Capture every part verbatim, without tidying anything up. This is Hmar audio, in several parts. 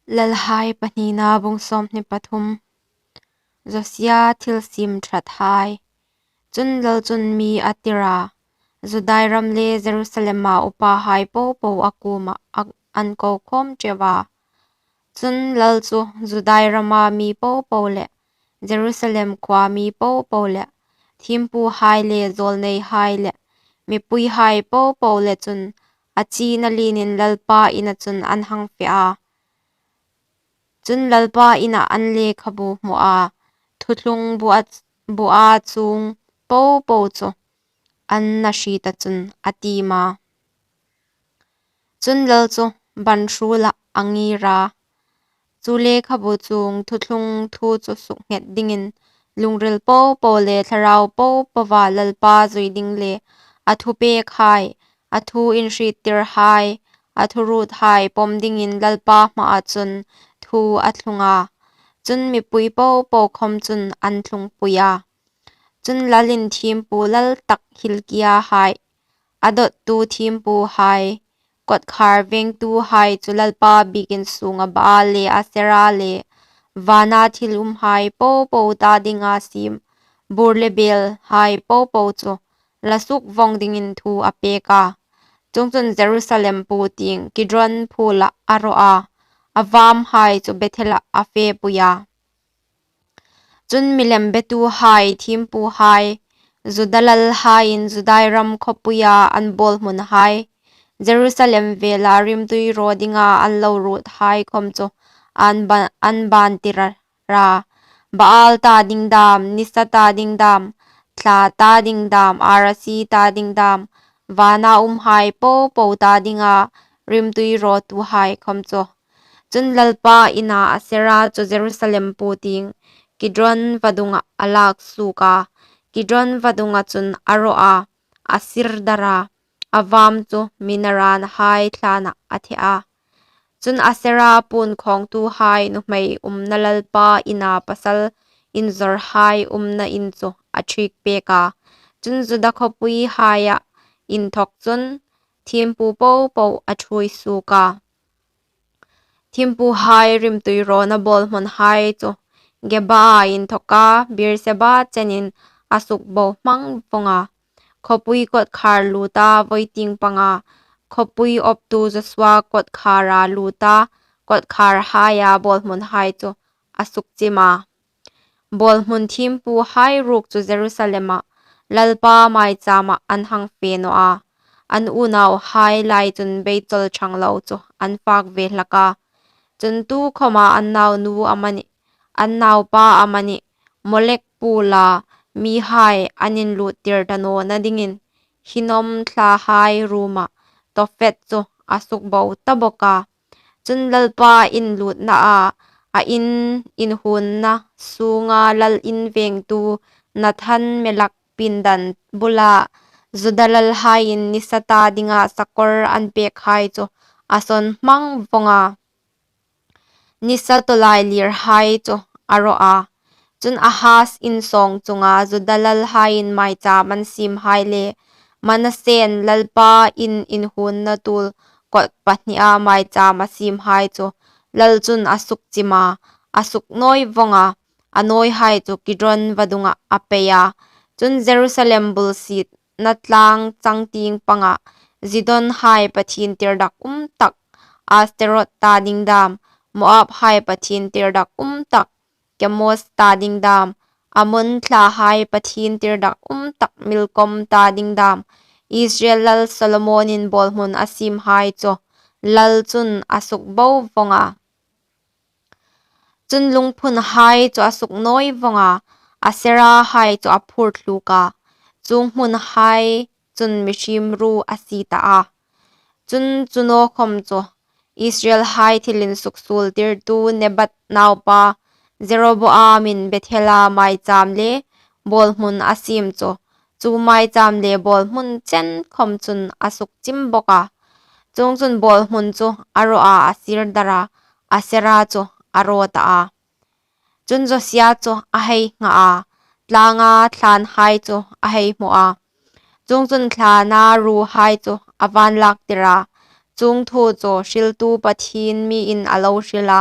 Lalhai pahnina bung sawmhni pathum. Josia thil siem ṭhat hai. Chun lal chun mi a tir a, Judai ram le Jerusalema upahai popo a kuoma a, an ko khawm ṭeu a. Chun lal chu Judai rama mi popo le Jerusalem khua mi popo le thiempuhai le zawlneihai le mipuihai popo le chun a china lienin Lalpa ina chun an hang fe a. Chun Lalpa ina an lekhabu hmu a, thuthlung bua, bua chuong popo chu an na hrieta chun a tiem a. Chun lal chu ban hruola a ngir a, chu lekhabu chuong thuthlung thu chu suknghet dingin lungril popo le thlarau popoa Lalpa zui ding le a thupekhai, a thu inhriettirhai, a thuruothai pawm dingin Lalpa hmaa chun thu a thlung a. Chun mipui popo khawm chun an thlungpui a. Chun lalin thiempu lal tak Hilkia hai, a dawttu thiempuhai, kawtkhar vengtuhai chu Lalpa biekin sunga Baal le Asera le vana thil umhai popo ta dinga siem bur le belhai popo chu la suk vawng dingin thu a pek a. Chuongchun Jerusalem puotieng Kidron phuola a raw a, a vamhai chu Bethela a fepui a. Chun milem betuhai, thiempuhai, Juda lalhaiin Judai ram khawpuia an bawlhmunhai, Jerusalem vela rimtui raw dinga an lo ruothai khawm chu an ban, an bantir a ra. Baal ta ding dam, nisa ta ding dam, thla ta ding dam, arasi ta ding dam, vana umhai popo ta dinga rimtui rawtuhai khawm chu. Chun Lalpa ina Asera chu Jerusalem puotieng Kidron vadunga a lak suok a, Kidron vadunga chun a raw a, a sir dar a, a vam chu mi naranhai thlana a the a. Chun Asera puon khawngtuhai nuhmei umna Lalpa ina pasal inzawrhai umna in chu a thik pek a. Chun Juda khawpuihaia inthawk chun thiempu popo a thuoi suok a. Thiempuhai rimtui rawna bawlhmunhai chu Geba inthawka Beerseba chenin a suk bo hmang vawng a. Khawpui kawtkhar luta voiting panga, khawpui awptu Josua kawtkhara luta kawtkharhaia bawlhmunhai chu a suk chim a. Bawlhmun thiempuhai ruok chu Jerusalema Lalpa maichama an hang fe naw a, an unauhai lai chun beichawl ṭhang lo chu an fak ve hlak a. Chun tukhawma an naunu amanih, an naupa amanih, Molek puola mihai an inluttir ta nawna dingin Hinnom thlahai ruoma Tofet chu a suk bo ta bawk a. Chun Lalpa inlutnaa, a in inhuonna sunga lal in vengtu Nathan-melek pindan bula Juda lalhaiin nisa ta dinga sakawr an pekhai chu a sawn hmang vawng a. Nisa tawlailirhai chu a raw a. Chun Ahaz insawng chunga Juda lalhaiin maicham an siemhai le Manassen Lalpa in inhuonna tuol kawt pahnia maicham a siemhai chu lal chun a suk chim a, a suk nawi vawng a, a nawihai chu Kidron vadunga a pei a. Chun Jerusalem bul sietna tlang changtieng panga Zidonhai pathien tirdak um tak, Asterot ta ding dam, Moabhai pathien tirdak um tak, Kemos ta ding dam, Ammon thlahai pathien tirdak um tak Milkom ta ding dam, Israel lal Solomonin bawlhmun a siemhai chu lal chun a suk bo vawng a. Chun lungphunhai chu a suk nawi vawng a, Aserahai chu a phur thluk a, chuong hmunhai chun mihriem ru a sie ta a. Chun chu naw khawm chu Israelhai thil insuksuoltirtu Nebat naupa Jeroboamin Bethela maicham le bawlhmun a siem chu, chu maicham le bawlhmun chen khawm chun a suk chim bawk a. Chuongchun bawlhmun chu a raw a, a sir dar a, Asera chu a raw ta a. Chun Josia chu a hei ngha a, tlanga thlanhai chu a hei hmu a. Chuongchun thlana ruhai chu a va inlaktir a, chuong thu chu hriltu Pathien miin a lo hril a.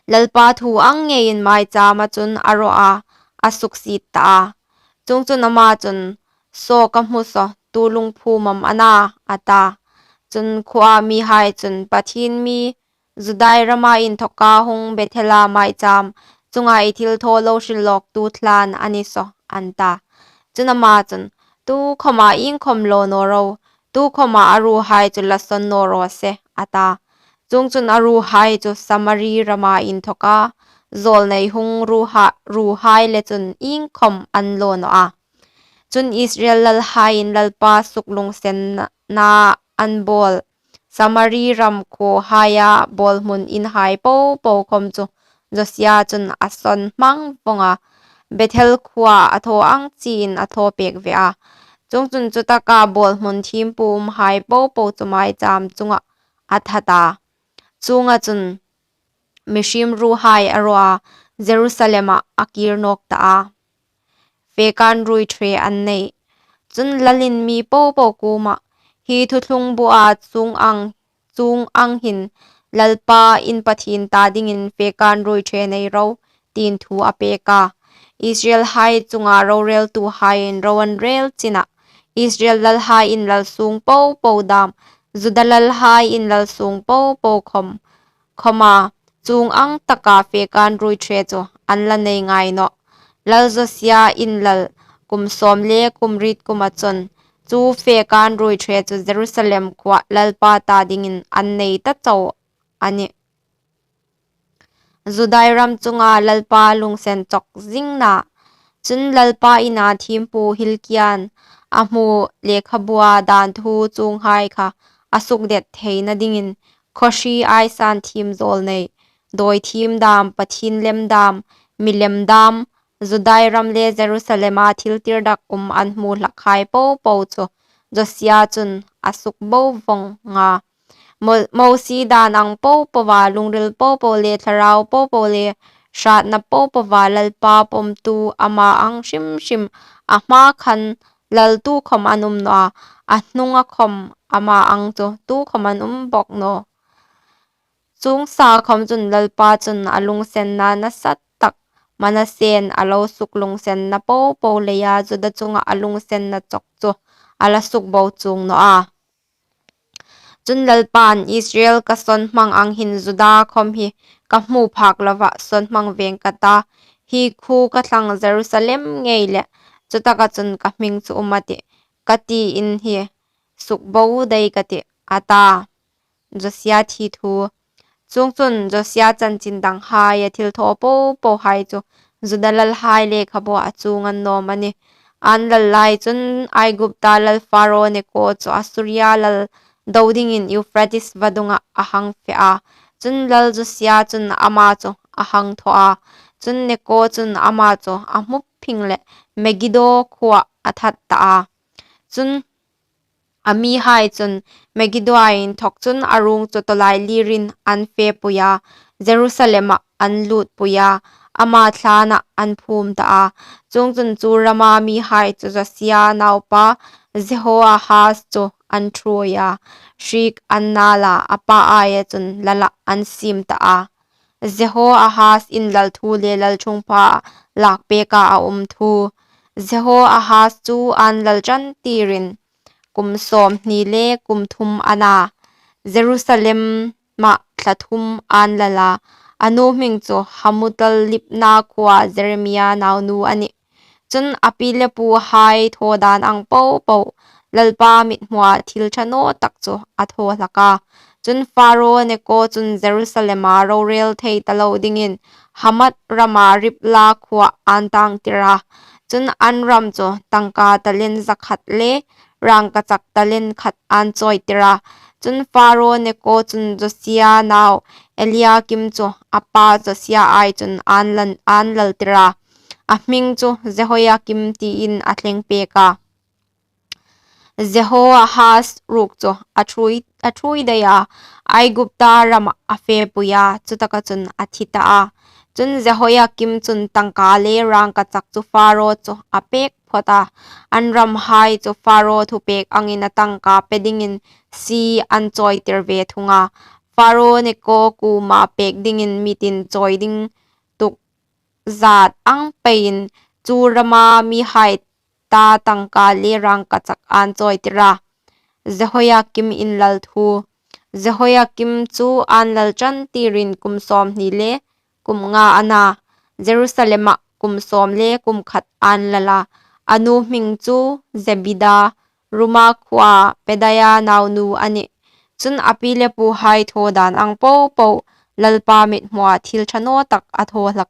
Lalpa thu ang ngeiin maichâma chun a raw a, a suksiet ta a. Chuongchun, ama chun, Saw ka hmu saw, tu lungphûm am a na? a ta. Chun, khuoa mihai chun, Pathien mi, Juda rama inthawka hung Bethela maichâm chunga i thilthaw lo hrilâwktu thlân a ni saw, an ta. Chun, ama chun, Tukhawma iengkhawm lo naw ro, tukhawma a ruhai chu la sawn naw raw se, a ta. Chuongchun, a ruhai chu Samari rama inthawka zâwlnei hung ruhai le chun iengkhawm an lo naw a. Chun, Israel lalhaiin Lalpa suklungsenna an bâwl Samari ram khuohaia bâwlhmun inhai po po khawm chu Josia chun a sawn hmang vawng a, Bethel khuoa a thaw ang chiein a thawpêk ve a. Chuongchun, chutaka bâwlhmun thiempu umhai po po chu maichâm chungah a that a. Chuonga chun mihriem ruhai a raw a, Jerusalemah a kîr nâwk ta a. Fekân ruoiṭhe an nei. Chun, lalin mi po po kuomah, Hi thuthlung bua chuong ang hin Lalpa in Pathien ta dingin fekân ruoiṭhe nei ro, tiin thu a pêk a. Israelhai chunga rorêltuhaiin ro an rêl chinah, Israel lalhai inlal sûng po po dâm, Juda lalhai inlal sûng po po khawma chuong ang taka fekân ruoiṭhe chu an la nei ngai nawh. Lal Josia inlal kum sâwm le kum riet kuma chun chu fekân ruoiṭhe chu Jerusalem khuoah Lalpa ta dingin an nei ta chau a nih. Juda ram chunga Lalpa lungsen chawk zingna. Chun, Lalpa ina thiempu Hilkiain a hmu lekhabua dân thu chuonghai kha a sukdet theina dingin, khawhri, aisânthiem zâwlnei, dawithiem dâm, pathien lem dâm, mi lem dâm, Juda ram le Jerusalema thil tirdakum an hmu hlakhai po po chu Josia chun a sukbo vawng a. Mosie dân ang po poa, lungril po po le thlarau po po le hrâtna po poa Lalpa pawmtu ama ang hrim hrim, a hma khan lal tukhawm an um naw a, a hnunga khawm ama ang chu tukhawm an um bawk naw. Chuong sa khawm chun Lalpa chun a lungsenna nasatak Manassein a lo suklungsenna po po leia Juda chunga a lungsenna chawk chu a la sukbo chuong naw a. Chun, Lalpain, Israel ka sawn hmang ang hin Juda khawm hi ka hmu phâk lovah sawn hmang vêng ka ta, hi khuo ka thlang Jerusalem ngei leh chutaka chun ka hming chu um a tih, ka tiin hi sukbo dai ka tih, a ta. Josia thi thu. Chuongchun, Josia chanchin danghai a thilthaw po pohai chu Juda lalhai lekhabuah a chuong a ni naw am a nih? An lal lai chun Aigupta lal Pharao Neko chu Assuria lal do dingin Euphrates vadungah a hang fe a. Chun, lal Josia chun ama chu a hang thaw a. Chun, Neko chun ama chu a hmu phing leh Megiddo khuoah a that ta a. Chun, a mihai chun Megiddo-a inthawk chun a ruong chu tawlailîrin an fepui a, Jerusalemah an lûtpui a, ama thlânah an phûm ta a. Chuongchun, chu rama mihai chu Josia naupa Jehoahaz chu an ṭhuoi a, hriek an nâl a, a pa aia chun lalah an siem ta a. Jehoahaz inlal thu le lalṭhungpha lâkpêka a um thu. Jehoahaz chu ân lal ṭantirin kum sâwmhni le kum thum a na, Jerusalemah thla thum ân lal a, a nu hming chu Hamutal, Libna khuoa Jeremia naunu a nih. Chun, a pi le puhai thaw dân ang po po, Lalpa mithmua thil ṭha naw tak chu a thaw hlak a. Chun, Pharao Neko chun Jerusalema rorêl thei ta lo dingin Hamath rama Ribla khuoah ân tângtir a. Chun, an ram chu tangka talent za khat le rângkachak talent khat ân chawitir a. Chun, Pharao Neko chun Josia nau Eliakim chu a pa Josia ai chun ân laltir a, a hming chu Jehoiakim tiin a thlengpêk a. Jehoahaz ruok chu a ṭhuoi dai a, Aigupta ramah a fepui a, chutaka chun a thi ta a. Chun, Jehoiakim chun tangka le rângkachak chu Pharao chu a pêk phawt a, an ramhai chu Pharao thupêk angin a tangka pe dingin sie an chawitir ve thung a. Pharao-Neko kuoma pêk dingin mi tin chawi ding tuk zât ang peiin chu rama mihai ta tangka le rângkachak ân chawitir a. Jehoiakim inlal thu. Jehoiakim chu ân lal ṭantirin kum sâwmhni le kum nga a na, Jerusalemah kum sâwm le kum khat ân lal a. A nu hming chu Zebida, Ruma khuoa Pedaia naunu a nih. Chun, a pi le puhai thaw dân ang po po Lalpa mithmua thil ṭha nawtak a thaw hlak.